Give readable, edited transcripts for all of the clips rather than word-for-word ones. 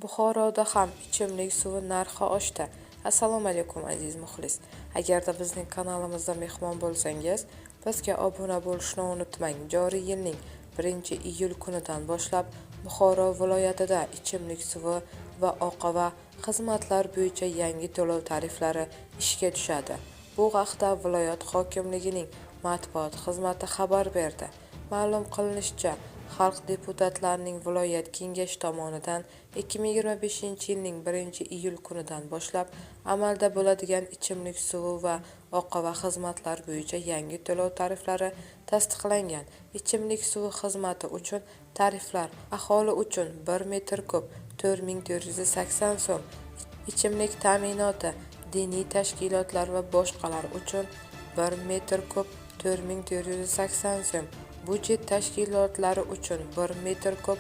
Buxoroda ham ichimlik suvi narxi oshdi. Assalomu alaykum, aziz muxlis. Agarda bizning kanalimizda mehmon bo'lsangiz, bizga obuna bo'lishni unutmang. Joriy yilning 1-iyul kunidan boshlab Buxoro viloyatida ichimlik suvi va oqova xizmatlar bo'yicha yangi to'lov tariflari ishga tushadi. Bu haqda viloyat hokimligining matbuot xizmati xabar berdi. Ma'lum qilinishicha, xalq deputatlarining viloyat kengashi tomonidan 2025-yilning 1-iyul kunidan boshlab amalda bo'ladigan ichimlik suvi va oqova xizmatlar bo'yicha yangi to'lov tariflari tasdiqlangan. Ichimlik suvi xizmati uchun tariflar: aholi uchun 1 metr kub 4480 so'm, ichimlik ta'minoti, diniy tashkilotlar va boshqalar uchun 1 metr kub 4480 so'm, budjet tashkilotlari uchun 1 metr kub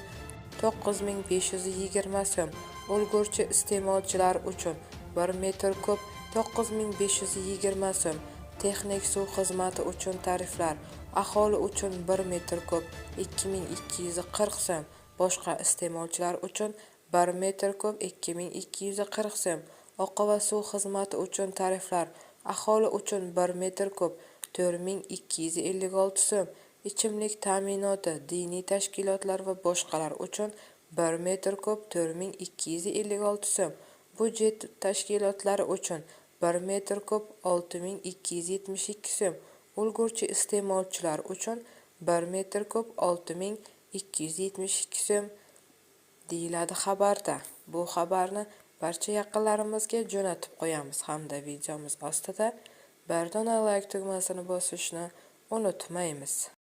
9520 so'm, ulgurji iste'molchilar uchun 1 metr kub 9520 so'm, texnik suv xizmati uchun tariflar: aholi uchun 1 metr kub 2240 so'm, boshqa iste'molchilar uchun 1 metr kub 2240 so'm, oqova suv xizmati uchun tariflar: aholi uchun 1 metr kub 4256 so'm, ichimlik ta'minoti, diniy tashkilotlar va boshqalar uchun 1 metr kub 4256 so'm, budjet tashkilotlari uchun 1 metr kub 6272 so'm, ulgurji iste'molchilar uchun 1 metr kub 6272 so'm, deyiladi xabarda. Bu xabarni barcha yaqinlarimizga jo'natib qo'yamiz hamda videomiz ostida bir dona layk tugmasini bosishni unutmaymiz.